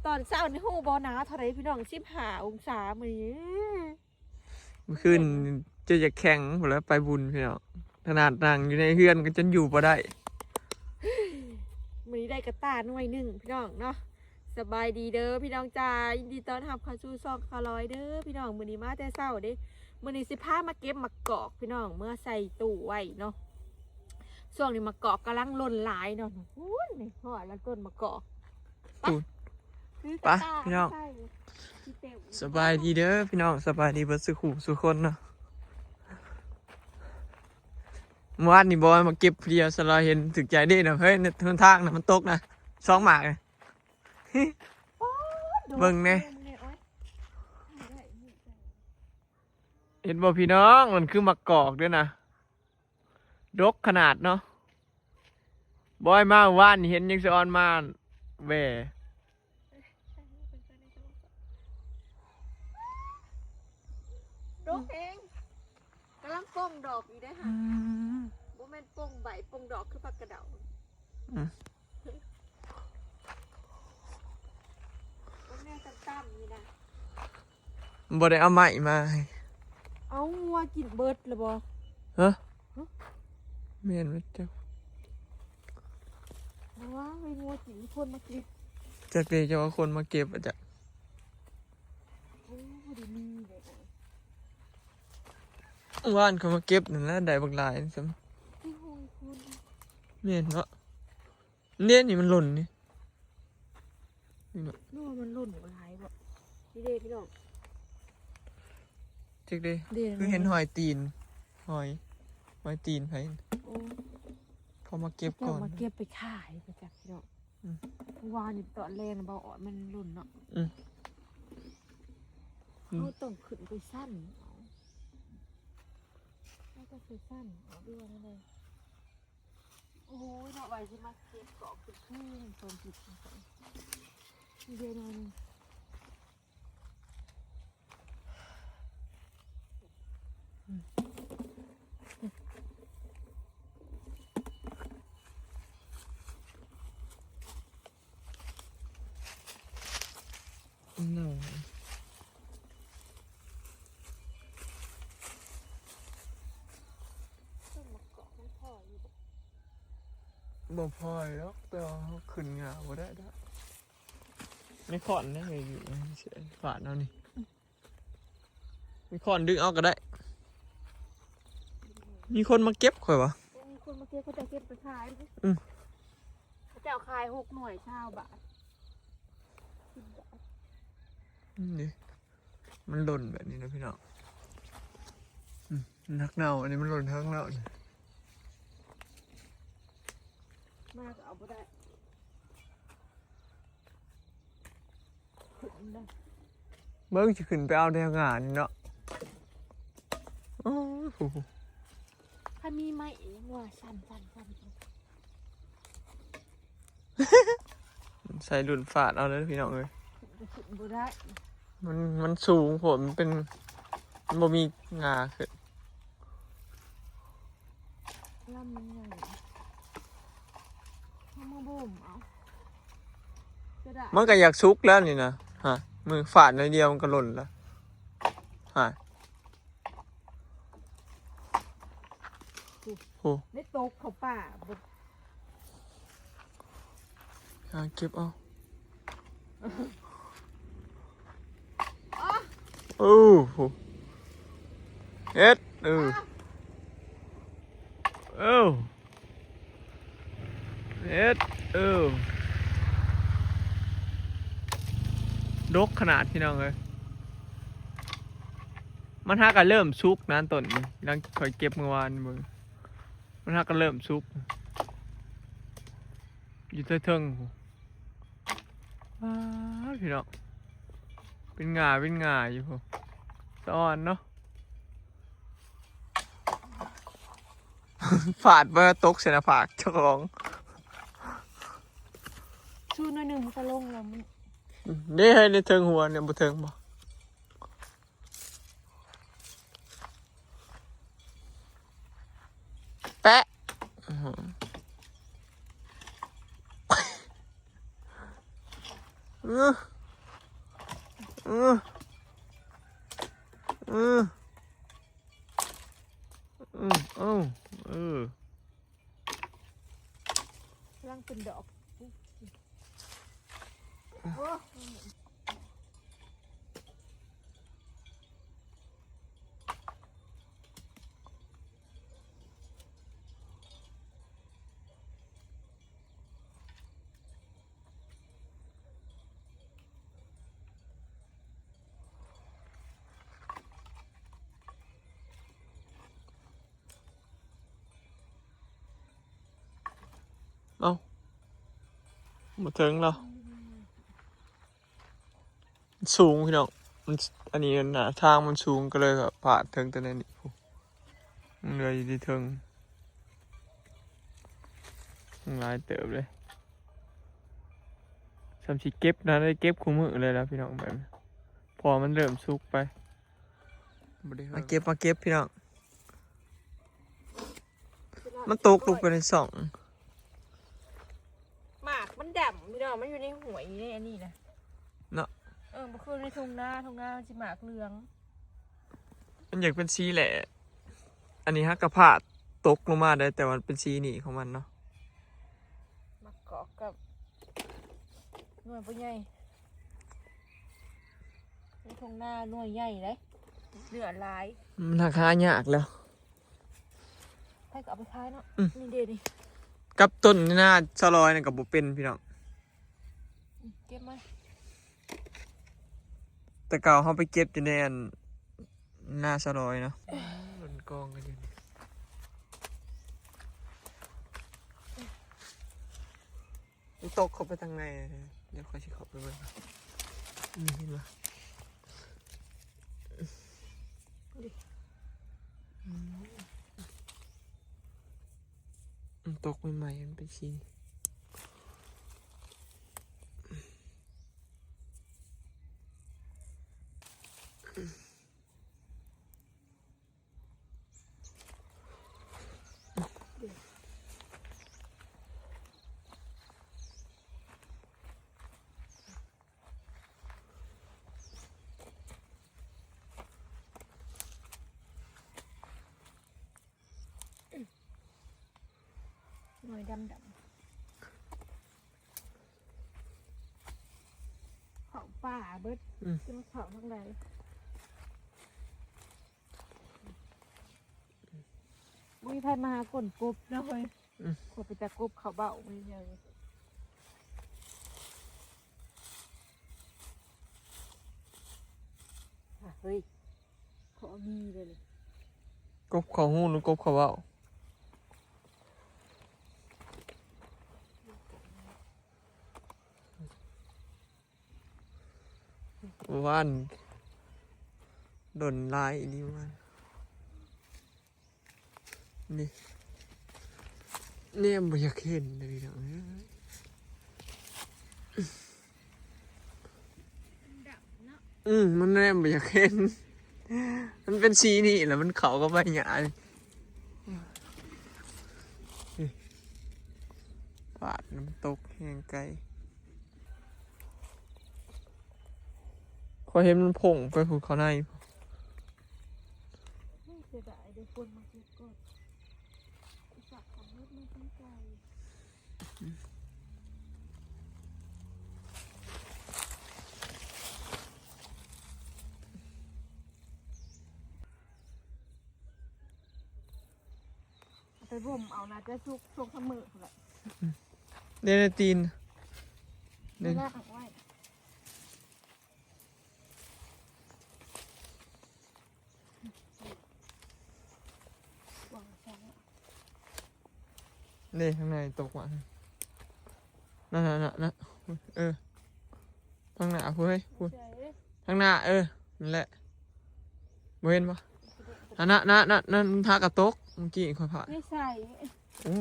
ຕອນເຊົ້ານີ້ຮູ້ບໍ່ ໜາວເທົ່າໃດພີ່ນ້ອງ? ສິບຫ້າອົງສາມື້ນີ້. ມື້ຄືນຈົນຢາກແຂງພຸ້ນແຫຼະ ໄປບຸນພີ່ນ້ອງ. ຂະໜາດນັ່ງຢູ່ໃນເຮືອນກໍຈົນຢູ່ບໍ່ໄດ້. ມື້ນີ້ໄດ້ກະຕ່າໜ່ວຍໜຶ່ງພີ່ນ້ອງເນາະ. ສະບາຍດີເດີພີ່ນ້ອງຈ້າ ຍິນດີຕ້ອນຮັບເຂົ້າສູ່ຊ່ອງຂາວລອຍເດີພີ່ນ້ອງ. ມື້ນີ້ມາແຕ່ເຊົ້າເດ້. ມື້ນີ້ຊິພາມາເກັບໝາກກອກພີ່ນ້ອງ ເມືອໃສ່ຕູ້ໄວ້ເນາະ. ຊ່ວງນີ້ໝາກກອກກຳລັງຫຼົ່ນຫຼາຍເນາະ. ພຸ້ນ ນີ້ຮອດແລ້ວຕົ້ນໝາກກອກ. ປູ້ນ ໄປພີ່ນ້ອງ. ສະບາຍດີເດີພີ່ນ້ອງ ສະບາຍດີເບິດສູ່ຄູ່ສູ່ຄົນເນາະ. ເມື່ອວານນີ້ບອຍມາເກັບຜູ້ດຽວ ສະລອຍເຫັນຖືກໃຈເດ້ນະ. ເຮີ້ຍ ໃນຫົນທາງນະ ມັນຕົກນະ ສອງໝາກ. ໂອ້ຍ ເບິ່ງແດ່ ເຫັນບໍ່ພີ່ນ້ອງ? ມັນຄືໝາກກອກເດ້ນະ. ດົກຂະໜາດເນາະ. ບອຍມາວານນີ້ເຫັນຍັງສະອອນມາແຫວ່. ດົກແຮງ ກຳລັງປົ່ງດອກຢູ່ເດ້ຫະ. ອືມ ບໍ່ແມ່ນປົ່ງໃບ ປົ່ງດອກຄືຜັກກະເດົາ. ອືມ ເບິ່ງແນ່ ຕ່ຳໆນີ້ນະ. ບໍ່ໄດ້ເອົາໄມ້ມາໃຫ້. ເອົາ ງົວກິນເບິດແລ້ວບໍ່? ຮະ? ຮະ? ແມ່ນແລ້ວເຈົ້າ. ບໍ່ວ່າໃຫ້ງົວກິນ ມີຄົນມາເກັບ. ຈັກເດ້ ເຈົ້າວ່າຄົນມາເກັບອາຈະ. ໂອ້ ບໍ່ໄດ້ມີເດ້. ວານເຂົາມາເກັບນັ້ນແຫຼະ ໄດ້ບັກຫຼາຍຊ້ຳ. ແມ່ນເນາະ. ເດ້ ນີ້ມັນຫຼົ່ນນີ້ ນີ້ເນາະ. ນີ້ວ່າມັນຫຼົ່ນບໍ່ຫຼາຍບໍ່? ນີ້ເດ້ພີ່ນ້ອງ ຈັກເດ້ ເດ້ ຄືເຫັນຮອຍຕີນ ຮອຍ ຮອຍຕີນໃຜ. ໂອ້ ເຂົາມາເກັບກ່ອນ ເຂົາມາເກັບໄປຂາຍໄປຈັກພີ່ນ້ອງ. ອືມ ເມື່ອວານນີ້ຕອນແລງນະ ບໍ່ອອດ ມັນຫຼົ່ນເນາະ. ອືມ ເຮົາຕ້ອງຂຶ້ນໄປຊັ້ນເອົາ ເຮົາຕ້ອງໄປຊັ້ນເອົາ ຫຼືວ່າແນວໃດ? ໂອ້ຍເນາະ ວ່າຊິມາເກັບກອກຄືນ ເພິ່ນຜິດເດ້ໜ້ອຍໜຶ່ງ. ບໍ່ພໍດອກ ແຕ່ວ່າເຮົາຂຶ້ນຫຍ້າບໍ່ໄດ້ດອກ. ໄມ້ຄ້ອນເດ້ ຢູ່ໃນຝາດເຮົານີ້. ມີຄ້ອນດຶງເອົາກໍໄດ້. ມີຄົນມາເກັບຂ້ອຍວ່າ ມີຄົນມາເກັບ ເຂົາເຈົ້າເກັບໄປຂາຍ. ອືມ ເຂົາເຈົ້າຂາຍຫົກໜ່ວຍຊາວບາດ. ອືມ ນີ້ ມັນຫຼົ່ນແບບນີ້ນະພີ່ນ້ອງ. ອືມ ມັນຮັກເນົ່າ ອັນນີ້ມັນຫຼົ່ນຮັກເນົ່າ. ມາກໍເອົາບໍ່ໄດ້. ເບິ່ງຊິຂຶ້ນໄປເອົາແຖວງານີ້ເນາະ. ໂອ້ໂຫ ຄັນມີໄມ້ອີກວ່າ ສັ່ນໆໆ ໃສ່ລຸ້ນຟາດເອົາເດີພີ່ນ້ອງເອີຍ. ຂຶ້ນບໍ່ໄດ້ ມັນ ມັນສູງໂພດ ມັນເປັນ ມັນບໍ່ມີງາຂຶ້ນ. ລຳມັນໃຫຍ່ ເອົາມາບົ່ມເອົາ ຈະໄດ້ ມັນກໍຢາກສຸກແລ້ວນີ້ນະ. ຮະ ມືຟາດໜ້ອຍດຽວມັນກໍຫຼົ່ນແລ້ວ. ຮະ ໂອ້ ໄດ້ຕົກເຂົ້າປ່າເບິດ. ຫາເກັບເອົາ. ໂອ້ໂຫ ເຮັດ ເອີ ເອີ ເຮັດ ເອີ ດົກຂະໜາດ ພີ່ນ້ອງເອີຍ. ມັນຫາກະເລີ່ມສຸກນະຕົ້ນນີ້ ຫຼັງຂ້ອຍເກັບມື້ວານເບິ່ງ ມັນຫາກະເລີ່ມສຸກ ຢູ່ເທິງໆ ພຸ້ນ. ປາດ ພີ່ນ້ອງ ເປັນຫຍ້າເປັນຫຍ້າຢູ່ພຸ້ນ ສະອອນເນາະ. ຟາດມາຕົກໃສ່ໜ້າຜາກເຈົ້າຂອງ. ຊູໜ້ອຍໜຶ່ງມັນກໍລົງແລ້ວ ມັນ ເດ້ ໃຫ້ໃນເທິງຫົວນີ້ບໍ່ເທິງບໍ່? ແປະ ອື ອື ຕັ້ງເປັນດອກ. ເອົ້າ ບໍ່ເຖິງແລ້ວ. ມັນສູງພີ່ນ້ອງ ມັນ ອັນນີ້ໜ້າທາງມັນສູງ ກໍເລີຍວ່າພາດເຖິງແຕ່ໃນນີ້ພຸ້ນ ມັນເຫຼືອຢູ່ທີ່ເທິງ ຍັງຫຼາຍເຕີບເລີຍ. ສ່ຳຊິເກັບນະ ໄດ້ເກັບຄູ່ມື້ເລີຍລະພີ່ນ້ອງ ແບບນີ້ ເພາະວ່າມັນເລີ່ມສຸກໄປ. ມາເກັບ ມາເກັບພີ່ນ້ອງ. ມັນຕົກລົງໄປໃນຊ່ອງ ໝາກມັນດຳພີ່ນ້ອງ ມັນຢູ່ໃນຫ້ວຍ ຢູ່ໃນອັນນີ້ນະ ເນາະ. ເອີ ບໍ່ຄືໃນທົ່ງນາ ທົ່ງນາມັນຊິໝາກເຫຼືອງ ມັນຢາກເປັນສີແຫຼະ. ອັນນີ້ຫາກະພາດຕົກລົງມາໄດ້ ແຕ່ວ່າມັນເປັນສີນີ້ຂອງມັນເນາະ. ໝາກກອກກັບໜ່ວຍບໍ່ໃຫຍ່ ໃນທົ່ງນາໜ່ວຍໃຫຍ່ເດ້ ເນື້ອຫຼາຍ ມັນຫາກຫາຍາກແລ້ວ. ໃຜກໍເອົາໄປຂາຍເນາະ. ອືມ ນີ້ເດ້ນີ້ ກັບຕົ້ນນາຊາວລອຍນັ້ນກໍບໍ່ເປັນພີ່ນ້ອງ. ອືມ ເກັບມາ ແຕ່ເກົ່າເຮົາໄປເກັບຢູ່ໃນອັນນາຊາວລອຍເນາະ. ອືມ ມັນກອງກັນຢູ່ນີ້. ມັນຕົກເຂົ້າໄປທາງໃນ ດຽວຂ້ອຍຊິເຂົ້າໄປເບິ່ງ. ນີ້ເຫັນບໍ່? ອືມ ມັນຕົກໃໝ່ໆ ມັນເປັນສີ ໜ່ວຍດຳໆ ເຂົ້າປ່າເບິດ. ອືມ ຈະມາເຂົ້າທາງໃດ? ບໍ່ມີໃຜມາຫາກົ້ນກົບເນາະເຮີ້ຍ. ອືມ ຂົວໄປຕາກົບເຂົ້າເບົາມື້ນີ້. ອ່ະ ເຮີ້ຍ ຂໍມີເດີ້ນີ້ ກົບເຂົ້າຫູ ຫຼື ກົບເຂົ້າເບົາ? ວານດົນຫຼາຍອີ່ຫຼີວານ. ນີ້ ແນມບໍ່ຢາກເຫັນເດ້ພີ່ນ້ອງເອີຍ. ອືມ ມັນແນມບໍ່ຢາກເຫັນ ມັນເປັນສີນີ້ແຫຼະ ມັນເຂົ້າກັບໃບຫຍ້າ. ນີ້ ບາດນ້ຳຕົກແຮງໄກ. ຂ້ອຍເຫັນມັນພົ່ງໄປພຸ້ນ ເຂົ້າໃນ. ເສຍດາຍເດ້ ຄົນມາເກັບກ່ອນ ອຸດສາຫະກຳລົດມາເປັນໄກ່. ເອົາໄປບົ່ມເອົາ ໜ້າຈະສຸກ ສອງສາມມື້ພຸ້ນແຫຼະ. ເດ້ ໃນຕີນ ນີ້ລາກໄວ້. ນີ້ ທາງໃນຕົກວ່າ ນັ້ນໆໆ ເອີ ທາງໜ້າພຸ້ນເຮີ້ຍ ພຸ້ນ ທາງໜ້າ ເອີ ນັ້ນແຫຼະ ບໍ່ເຫັນບໍ່? ອັນນັ້ນ ນັ້ນ ນັ້ນ ນັ້ນ ທາກະຕົກ ເມື່ອກີ້ຂ້ອຍຜ່ານ ຢູ່ໃສ? ໂອ້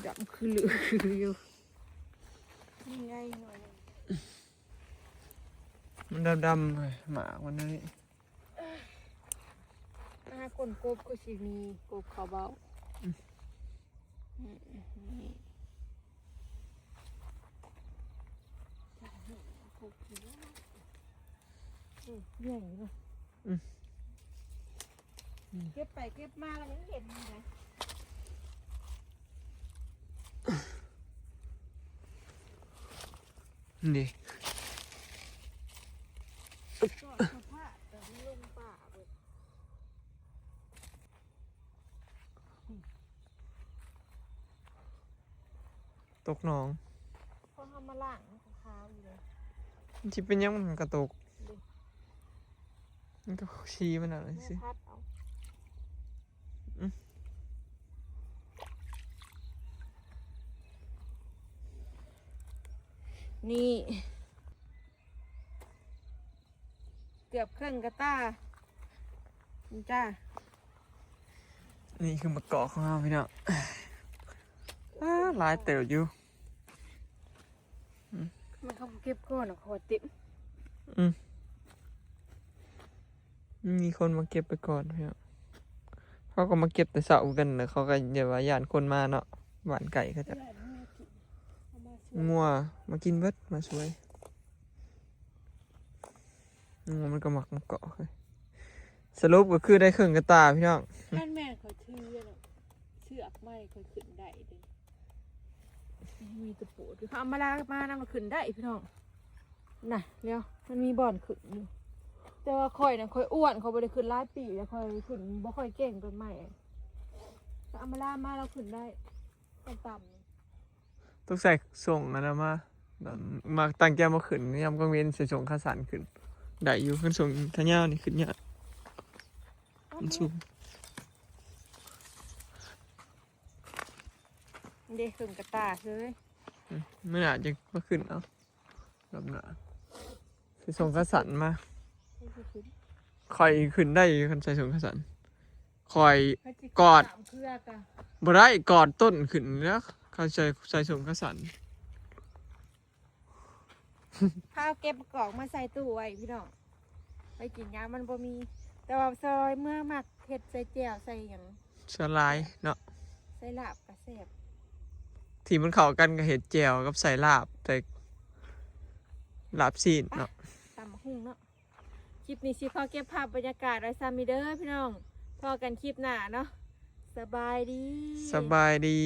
ດຳຄືລືຢູ່ ນີ້ໄງໜ່ວຍໜຶ່ງ ມັນດຳໆ ໝາກມັນນີ້ ມາຫາກົ້ນກົບຄືຊິມີ ກົບເຂົ້າເບົາ. ອືມ ອືມ ນີ້ ອືມ ໃຫຍ່ເນາະ. ອືມ ເກັບໄປເກັບມາແລ້ວຍັງເຫັນຢູ່ເດ້. ນີ້ ຕົກໜອງ ເພາະເຮົາມາລ້າງມັນກໍຂາວຢູ່ເດ້. ມັນຊິເປັນຫຍັງມັນກໍຕົກ ເດ້ ມັນກໍຊີ້ມັນເອົາ ແມ່ ຊິ ພັດເອົາ. ນີ້ ເກືອບເຄິ່ງກະຕ່າ ນີ້ຈ້າ. ນີ້ຄືໝາກກອກຂອງເຮົາພີ່ນ້ອງ ຫຼາຍເຕີບຢູ່. ມັນເຂົາເກັບກ່ອນ ເຂົາວ່າເຕັມ. ອືມ ມີຄົນມາເກັບໄປກ່ອນພີ່ນ້ອງ. ເຂົາກໍມາເກັບແຕ່ເຊົ້າຄືກັນ ແລ້ວເຂົາກໍຢ່າວ່າຢ້ານຄົນມາເນາະ ບ້ານໃກ້ເຂົາເຈົ້າ. ງົວມາກິນເບິດ ມາຊ່ວຍ. ງົວມັນກໍມັກມາເກາະ. ສະຫຼຸບກໍຄືໄດ້ເຄິ່ງກະຕ່າພີ່ນ້ອງ. ຄັນແມ່ນຂ້ອຍຖືເນາະ ເຊືອກໄມ້ຂ້ອຍຂຶ້ນໄດ້ເດ້. ມີຕະປູດ ເຮົາເອົາມາລາມານຳ ມັນຂຶ້ນໄດ້ພີ່ນ້ອງ. ນະ ດຽວ ມັນມີບ່ອນຂຶ້ນຢູ່ ແຕ່ວ່າຂ້ອຍນະ ຂ້ອຍອ້ວນ ຂ້ອຍບໍ່ໄດ້ຂຶ້ນຫຼາຍປີແລ້ວ ຂ້ອຍຂຶ້ນບໍ່ຄ່ອຍເກັ່ງຕົ້ນໄມ້. ເອົາມາລາມາ ລາວຂຶ້ນໄດ້ ຕ່ຳໆ. ຕ້ອງໃສ່ສົ້ງອັນນັ້ນມາ ມາຕັ້ງແຈມາຂຶ້ນ ຍາມກາງເວັນໃສ່ສົ້ງຂາສັ້ນຂຶ້ນໄດ້ຢູ່ ຄັນສົ້ງຂາຍາວນີ້ຂຶ້ນຍາກ ມັນສູງ. ເດ້ເຄິ່ງກະຕ່າເລີຍ. ອືມ ມື້ໜ້າຈັ່ງມາຂຶ້ນເອົາ ລອບໜ້າ ໃສ່ສົ້ງຂາສັ້ນມາ. ຂ້ອຍຂຶ້ນໄດ້ຢູ່ ຄັນໃສ່ສົ້ງຂາສັ້ນ ຂ້ອຍກອດ ບໍ່ໄດ້ ກອດຕົ້ນຂຶ້ນແລ້ວ ຄັນໃສ່ ໃສ່ສົ້ງຂາສັ້ນ. ພາເກັບກອກມາໃສ່ຕູ້ໄວ້ພີ່ນ້ອງ ໄວ້ກິນຍາມມັນບໍ່ມີ. ແຕ່ວ່າຊອຍເມື່ອມັກເຮັດໃສ່ແຈ່ວໃສ່ຫຍັງ ສ່ວນຫຼາຍເນາະ ໃສ່ລາບກໍແຊບ. ທີ່ມັນເຂົ້າກັນກໍເຮັດແຈ່ວກັບໃສ່ລາບ ໃສ່ລາບຊີ້ນເນາະ ຕຳບັກຫຸ່ງເນາະ. ຄລິບນີ້ຊິຂໍເກັບພາບບັນຍາກາດໄວ້ສ່ຳນີ້ເດີພີ່ນ້ອງ. ພໍ້ກັນຄລິບໜ້າເນາະ. ສະບາຍດີ. ສະບາຍດີ.